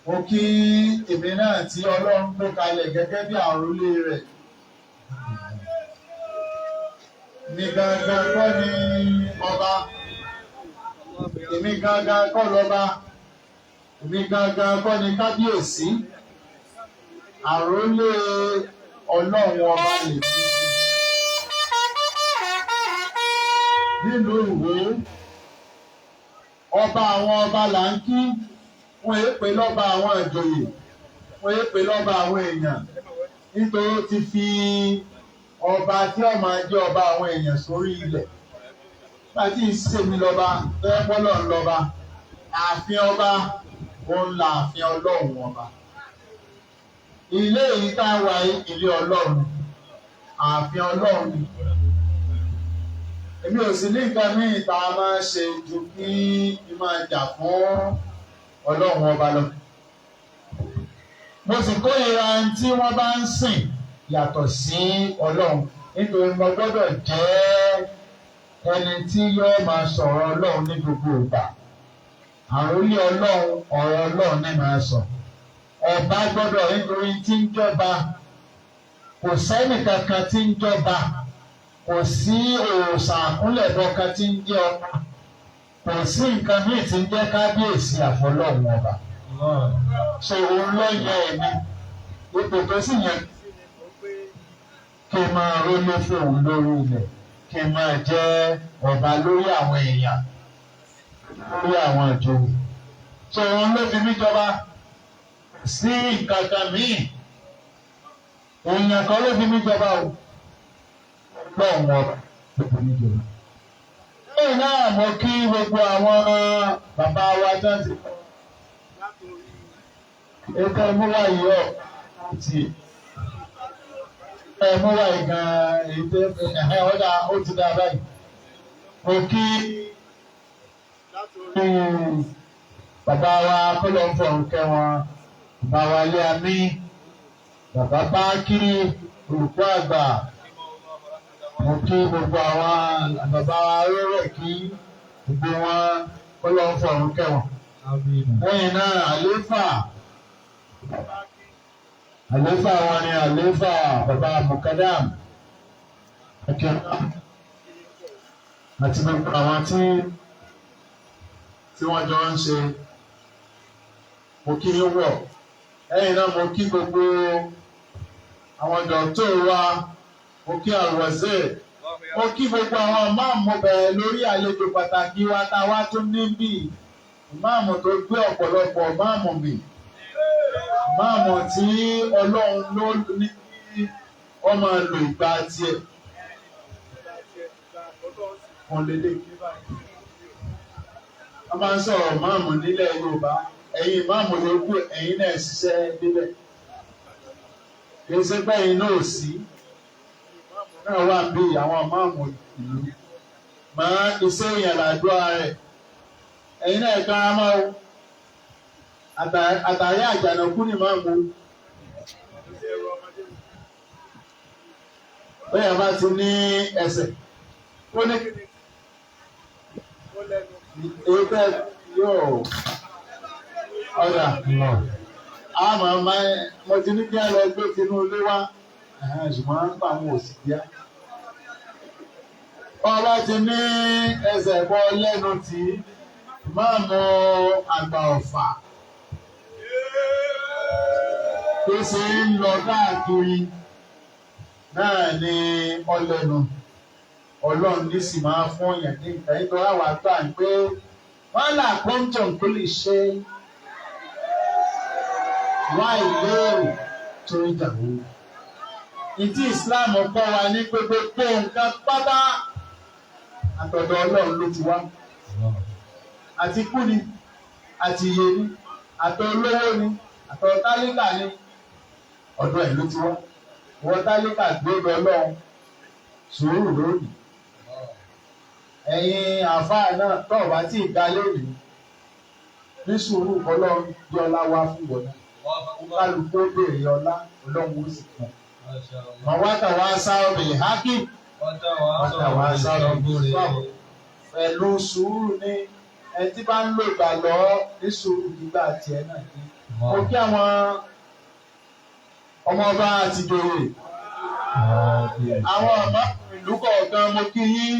Mo kí èmi náà tí Ọlọ́run gbé kalẹ̀ gẹ́gẹ́ bí àrólé rẹ̀. Mi gangan kọ́ ni ọba, èmi gangan kọ́ lọ́ba, èmi gangan kọ́ ni kábíyèsí. Àrólé Ọlọ́run ọba lèmi. Nílùú Ìwó, ọba àwọn ọba là ń kí, wọ́n èé pè lọ́ba àwọn ìjòyè, wọ́n èé pè lọ́ba àwọn èèyàn, nítorí ó ti fi ọba tí ó máa jẹ́ ọba àwọn èèyàn sórí ilẹ̀. Láti ìsèmi lọ́ba, tẹ́pọ́lọ́ ń lọ́ba, ààfin ọba, òun lààfin Ọlọ́run ọba. Ilé yìí tá a wà yìí, ilé Ọlọ́run, ààfin Ọlọ́run ni. Èmi ò sì ní nǹkan míì tá a máa ṣe ju kí n máa jà fún Ọlọ́run ọba lọ. Mo sì kórìíra ẹni tí wọ́n bá ń sìn yàtọ̀ sí Ọlọ́run, nítorí mo gbọ́dọ̀ jẹ́ ẹni tí yóò máa sọ̀rọ̀ Ọlọ́run ní gbogbo ìgbà. Àròlé Ọlọ́run, ọ̀rọ̀ Ọlọ́run ní máa sọ. Ọba gbọ́dọ̀, nítorí tí ń jọba, kò sẹ́nì kankan tí ń jọba, kò sí òòṣà àkúnlẹ̀bọ kan tí ń jẹ́ ọba, kò sí nǹkan míì tí ń jẹ́ kábíyèsí àfọlọ́run ọba. So òun ló yẹ èmi, ipò tó sì yẹ kí n máa rólé fóun lórí ilẹ̀, kí n máa jẹ́ ọba lórí àwọn èèyàn, lórí àwọn ìjòyè. So òun ló fi mí jọba sí nǹkan kan míì. Èèyàn kan ló fi mí jọba o, lọ́wọ́n ọba ló fi mí jọba. Lẹ́yìn náà mo kí gbogbo àwọn bàbá wa tó ń ti ètò ìmúwá yìí ọ̀ ti ẹ̀múwá yìí gan-an, ètò ẹ̀hẹ́ ọ̀dà ó ti dá báyìí. Mo kí bàbá wa kọ́lọ̀ ń fọ̀rùn kẹ́ wọn, bàbá wa ilé amí, bàbá bá kiri olùkọ́ àgbà. Mo kí gbogbo àwọn bàbá wa rẹ́rẹ́ kí gbogbo wọn kọ́lọ̀ ń fọ̀rùn kẹ́ wọn. Lẹ́yìn náà àléfà. Àléfà wọn ni àléfà bàbá Mukadam àti gbogbo àwọn tí wọ́n jọ ń ṣe. Mo kí yín wọ̀. Lẹ́yìn náà mo kí gbogbo àwọn dọ̀tò wa, mo kí Alwazir, mo kí gbogbo àwọn máàmù bẹ̀rẹ̀ lórí àlejò pàtàkì wa tá a wá tún níbí, máàmù tó gbé ọ̀pọ̀lọpọ̀ máàmù mì, máàmù tí Ọlọ́run ló ní kí wọ́n máa lo ìgbà tiẹ̀. Wọ́n lélẹ̀. Wọ́n máa ń sọ̀rọ̀ máàmù nílẹ̀ Yorùbá, ẹ̀yin máàmù yòókù ẹ̀yin náà ṣiṣẹ́ níbẹ̀. Kì í ṣe pé ẹ̀yin náà ò sí. Náà wà bí àwọn máàmù ìlú. Màá iṣẹ́ èèyàn làdúrà rẹ̀. Ẹ̀yin náà kára máa wo. Àtàrí àjànàkú ni máàmù. Bẹ́ẹ̀ bá ti ní ẹsẹ̀, ó ní èyí yóò ọ̀dà. Àmọ́ mo ti ní kí á lọ gbé tinú ilé wá, ṣùgbọ́n ń pa àwọn òsì bíá. Ọba ti ní ẹsẹ̀ bọ́ lẹ́nu tí máàmù àgbà Ọ̀fà tó ṣe ń lọ káàkiri náà ni ọlẹ́nu. Ọlọ́run ní sì máa fún yàn ní nǹkan nítorí àwọn àgbà ń pé wọ́n là kọ́ńtọ̀n tó lè ṣe wá ìlérò tó ń jà wó. Ìtí Islam kọ́ wa ní pé gbogbo nǹkan pátá àtọ̀dọ̀ Ọlọ́run ló ti wá. Àti kú ni, àti iye ni, àtọ̀ olówó ni, àtọ̀ tálíkà ni, ọ̀dọ̀ ẹ̀ ló ti wá. Ìwọ tálíkà gbé Ọlọ́run sùúrù lónìí. Ẹ̀yin àáfàá náà tọ́ ọ̀bá tí ì ga lónìí ní sùúrù Ọlọ́run bí ọlá wá fún wọn náà. Kálukú ó béèrè ọlá, Ọlọ́run ó sì fún un. Màwátà wá sáré bèlè hákì, wátà wá sáré bèlè sọ́ọ̀. Pẹ̀lú sùúrù ní Ẹni tí bá ń lò gbà lọ ní sùúrù nígbà tiẹ̀ náà ní. Mo kí àwọn ọmọ ọba àti ìjòyè, àwọn ọmọ ìlú kọ̀ọ̀kan, mo kí yín.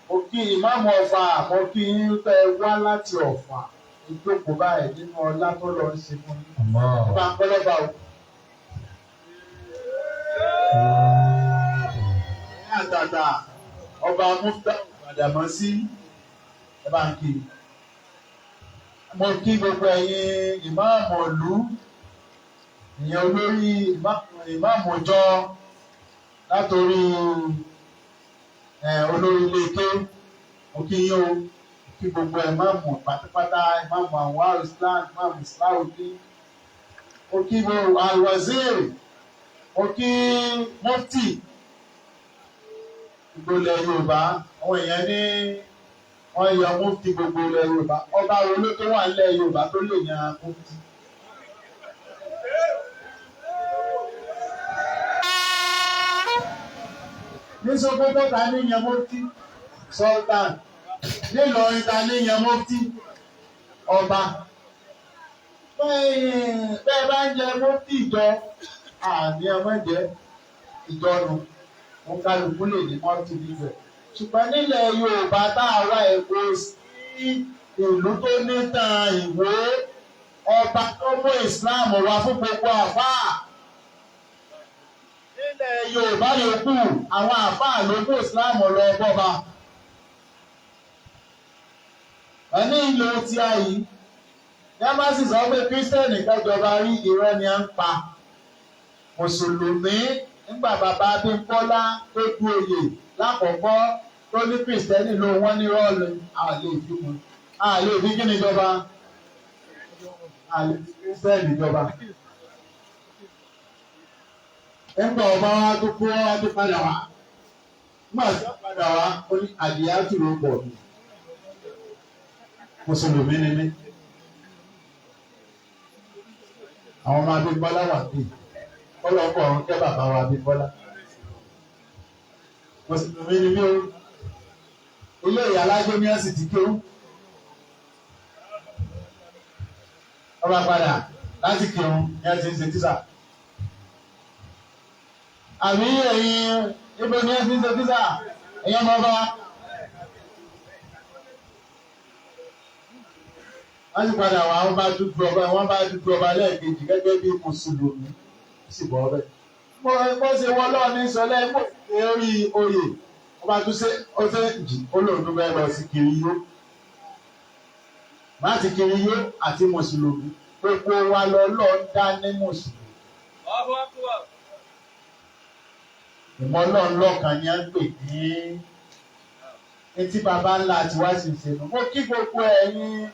Mo kí ìmáàmù Ọ̀fà, mo kí yín tẹ́ ẹ wá láti Ọ̀fà. Ìjókòó báyìí nínú ọlá tó lọ ń ṣe fún yín. Ẹ bá ń pẹ́ lọ́ba o. Ní àtàtà ọba Mufta Gbàdàmọ́sí, ẹ bá ń kí. Mo kí gbogbo ẹ̀yin ìmáàmù ìlú, ìyẹn olórí ìmáàmù ìjọ látòrí olórí ilé ké. Mo kí yín o, kí gbogbo ìmáàmù pátápátá, ìmáàmù àwọn Islam, ìmáàmù Islahudeen. Mo kí gbogbo alwazir, mo kí mufti gbogbo ilẹ̀ Yorùbá. Àwọn èèyàn ní wọ́n yan mufti gbogbo ilẹ̀ Yorùbá. Ọba wo ló tó wà nílẹ̀ Yorùbá tó lè yan mufti? Ní Sókótó ta ní yan mufti? Sultan. Nílọrin ta ní yan mufti? Ọba. Bẹ́ẹ̀ bá ń jẹ mufti ìjọ, àní ọmọ jẹ ìjọ nu. Wọ́n kálukú lè ní mufti níbẹ̀. Ṣùgbọ́n nílẹ̀ Yorùbá tá a wá ẹ̀kọ́ sí ìlú tó nítan ìwé, ọba tó mú Islam wá fún gbogbo àfáà. Nílẹ̀ Yorùbá yòókù, àwọn àfáà ló mú Islam lọ bọ́ba. Ẹni ìlú tí a yìí, yá má sì sọ pé Kírísítẹ́nì kẹjọba rí, irọ́ ni à ń pa. Mùsùlùmí nígbà bàbá Abímbọ́lá tó du oyè lákọ̀ọ́kọ́ tó ní Kírísítẹ́nì ló wọ́n ní rọ́ọ̀lù àlè ìfikún. Àlè ìfi kí ni jọba? Àlè ìfi Kírísítẹ́nì jọba. Nígbà ọba wa tó kú wa tó padà wá. Nígbà tí wọ́n padà wá, ó ní àdìyá tù ló pọ̀ mi. Mùsùlùmí ni mí. Àwọn ọmọ Abímbọ́lá wà bí. Ọlọ́pọ̀ ọ̀run kẹ́ bàbá wa Abímbọ́lá. Mùsùlùmí ni mí o. Ilé ìyá alájọ ní ẹ̀sìn ti kéwú. Ọba padà láti kírun ní ẹ̀sìn ṣe tíṣà. Àbí ẹ̀yin ibo ni ẹ̀sìn ṣe tíṣà? Ẹ̀yin ọmọ ọba. Wọ́n sì padà wá, wọ́n bá dúdú ọba, wọ́n bá dúdú ọba lẹ́ẹ̀kejì gẹ́gẹ́ bí mùsùlùmí, ó sì bọ́ ọbẹ̀. Mo ṣe wọ́n lọ́ọ̀ ní sọlẹ́ mo ṣe orí oyè, ọba tún ṣe ó ṣe jì olóòdù bẹ́ẹ̀ lọ sí kiri yó. Láti kiri yó àti mùsùlùmí, gbogbo wa lọ lọ́ọ̀ ń dá ní mùsùlùmí. Ìmọ̀ Ọlọ́run lọ́kan ni à ń pè ní etí baba ńlá tiwa sì ń ṣe nù. Mo kí gbogbo ẹ̀yin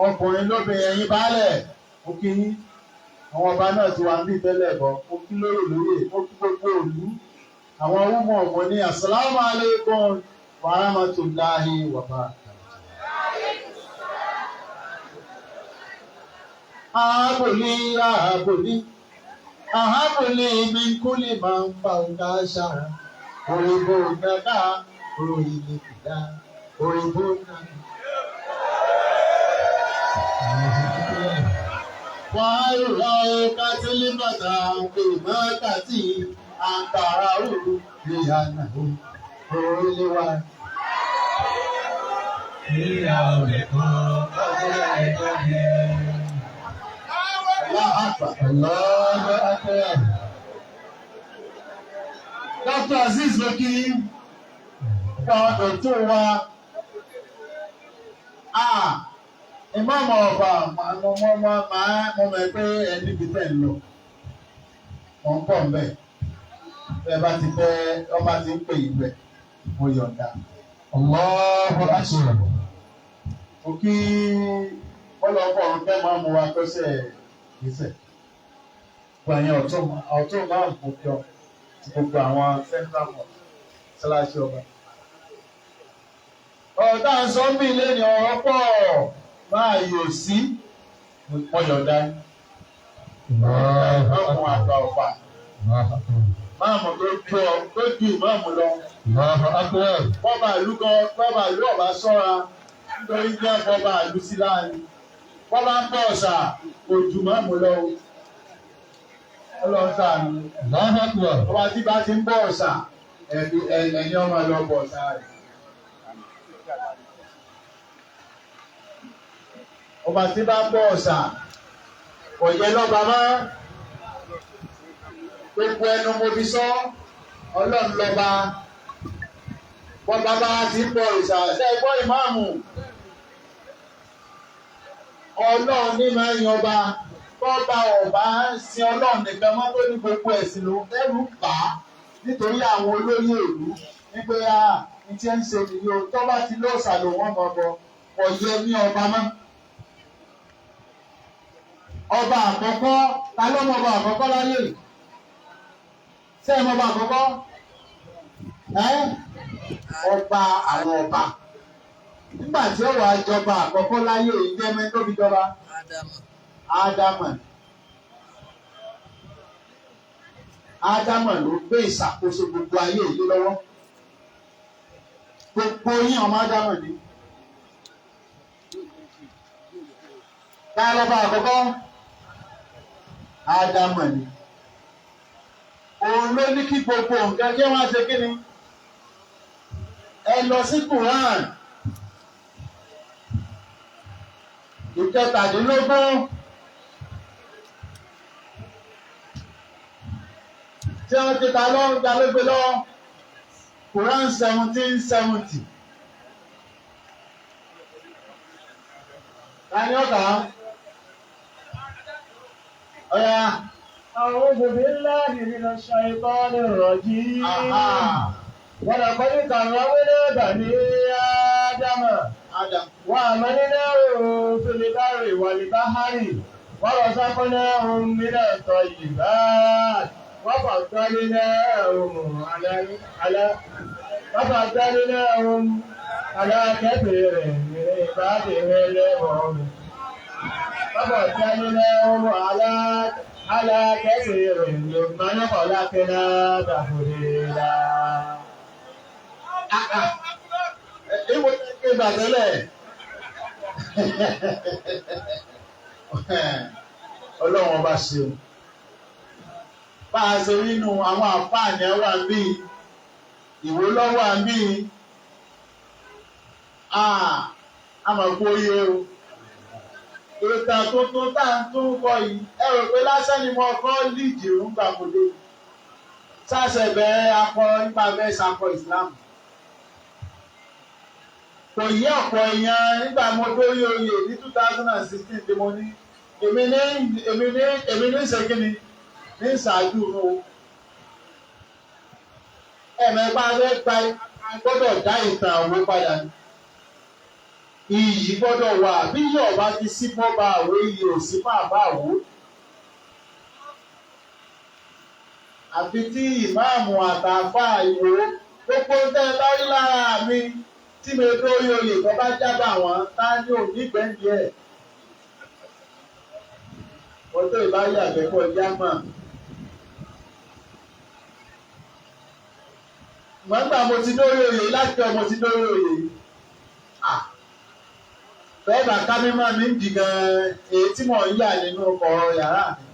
ọkùnrin lóbìnrin, ẹ̀yin baálẹ̀, mo kí yín. Àwọn ọba náà ti wà ń bí tẹ́lẹ̀ bọ̀, mo kí lóyè lóyè, mo kí gbogbo òlú. Àwọn ọmọ ọmọ ní assalamu alaikum wa rahmatullahi wa barakatuh. Ààbòlí ààbòlí ààbòlí mi kú lè máa ń fa ọ̀gá ṣára. Òyìnbó nàkà òyìnbó kìdá òyìnbó nàkà. Wàhálà kátìlì bàtà ìmọ̀ kàtì àǹkàrà òru ìyànà òrùlé wa. Ìyá olùkọ́ ọjọ́ ẹjọ́ bí. Allahu Akbar. Allahu Akbar. Dr. Azeez ló kí àwọn dọ̀tún wa. Ìmáàmù ọba mo mọ̀ pé ẹni bí tẹ̀ ń lọ. Mo ń bọ̀ mbẹ̀. Bẹ́ẹ̀ bá ti fẹ́, ọba ti ń pè yín bẹ̀, mo yọ̀ǹda. Allahu Akbar. Mo kí ọlọ́pọ̀ ọ̀run fẹ́ máa mú wa tọ́sẹ̀ gbèsè. Gbogbo àyẹn ọ̀tún máa ń kó kí ọ ti gbogbo àwọn central mosque síláṣí ọba. Ọ̀tá ń sọ bí ilé ni ọ̀rọ̀ pọ̀ máa yò sí mo yọ̀ǹda. Allahu Ìmáàmù àgbà Akbar. Ọ̀fà. Allahu Akbar. Máàmù tó ju ọ tó ju ìmáàmù lọ. Allahu Akbar. Bọ́bà ìlú kan bọ́bà ìlú ọ̀bá sọ́ra. Nítorí jẹ́ bọ́ba àlùsí láàrin. Wọ́n bá ń bọ̀ ọ̀sà òjò máa mú lọ. Ọlọ́run ṣàánú. Allahu Akbar. Ọba tí bá ti ń bọ̀ ọ̀sà ẹ̀yìn ọmọ lọ bọ̀ ọ̀sà rẹ̀. Ọba tí bá ń bọ̀ ọ̀sà kò yẹ lọ́ba mọ́. Gbogbo ẹnu mo fi sọ Ọlọ́run lọ́ba. Bọ́ba bá ti ń bọ̀ ọ̀sà ṣe é gbọ́ ìmáàmù. Ọlọ́run ní máa ń yan ọba. Bọ́ba ọba ń sin Ọlọ́run nìkan mọ́ tó ní gbogbo ẹ̀sìn ló ẹrù bà á nítorí àwọn olóyè ìlú wípé a ní tí ń ṣe nìyí o tó bá ti lóòṣà ló wọ́n mọ̀ bọ kò yẹ ní ọba mọ́. Ọba àkọ́kọ́ ta ló mọ ọba àkọ́kọ́ láyé? Ṣé ẹ mọ ọba àkọ́kọ́? Ẹ́ ọba àwọn ọba. Nígbà tí ó wàá jọba àkọ́kọ́ láyé yìí jẹ́ mẹ́tò fi jọba. Ádámà. Ádámà ló gbé ìṣàkóso gbogbo ayé yìí lọ́wọ́. Gbogbo yín ọmọ Ádámà ni. Ta lọ́ba àkọ́kọ́? Ádámà ni. Òun ló ní kí gbogbo nǹkan kí wọ́n ṣe kí ni? Ẹ lọ sí Quran. Ìkẹtàdínlógún. Tí wọ́n ti ta lọ ta ló gbé lọ Quran 1770. Ta ni ó kà á? Ọ̀ya. أعوذ بالله من الشيطان الرجيم ولقد كرمنا بني آدم Adam. وحملناهم في البر والبحر ورزقناهم من الطيبات وفضلناهم على على وفضلناهم على كثير من عباده المؤمنين وفضلناهم على كثير ممن خلقنا تفضيلا. Ibo ni ẹ gbà tẹ́lẹ̀? Ọlọ́run ọba ṣeun. Bá a ṣe nínú àwọn àfáàní wà ń bí, ìwó lọ́wọ́ à ń bí. A mọ̀ kú oyè o. Ìtàn tuntun tá à ń tún kọ yìí, ẹ rò pé lásán ni mo kọ́ líìdì òun gbà mo dé. Sáṣẹ̀ bẹ̀rẹ̀ akọ nípa bẹ́ẹ̀ sakọ ìsìlámù. Kò yí ọ̀pọ̀ èèyàn nígbà mo dórí oyè ní 2016 tí mo ní èmi ní ṣèkínni ní ṣáájú mi o. Ẹ̀mẹ́gbá fẹ́ gba gbọ́dọ̀ dá ìtàn òwe padà ní. Iyì gbọ́dọ̀ wà bí yóò bá ti sí bọ́ba àwọ̀ iyì ò sí fún àbá àwọ̀. Àfi tí ìmáàmù àtàfà ìwò gbogbo tẹ́ ẹ bá rí lára mi tí mi dórí oyè tó bá jábà wọ́n tá ní òní gbẹ̀ǹdì ẹ̀. Ọjọ́ ìbáyà àgbẹ̀kọ̀ jámà. Mọ̀gbà mo ti dórí oyè láti ọ mo ti dórí oyè. Bẹ́ẹ̀ bá ká mímọ́ mi ń di gan-an èyí tí mò ń yà nínú ọkọ̀ yàrá mi.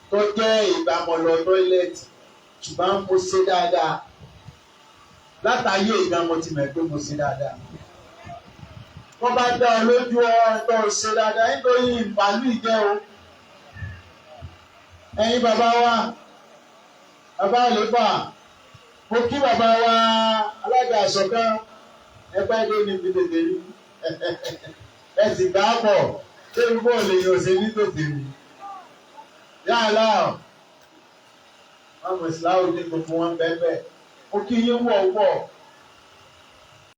Tó jẹ́ ìgbà mo lọ tọ́ílẹ̀tì ṣùgbọ́n mo ṣe dáadáa. Látàyè ìgbà mo ti mọ̀ pé mo ṣe dáadáa. Wọ́n bá dá ọ lójú ọ tó ṣe dáadáa nítorí ìbàlú ìjẹ́ o. Ẹ̀yin bàbá wa, bàbá àlébà, mo kí bàbá wa alága àṣọ̀kan ẹgbẹ́ ilé ní ibi tètè rí. Ẹ sì gbà á pọ̀, ṣé gbogbo lè yàn ṣe ní tètè rí. Yàrá wọn mọ̀ síláwù ní gbogbo wọn bẹ́ẹ̀ bẹ́ẹ̀. Mo kí yín wọ̀wọ̀.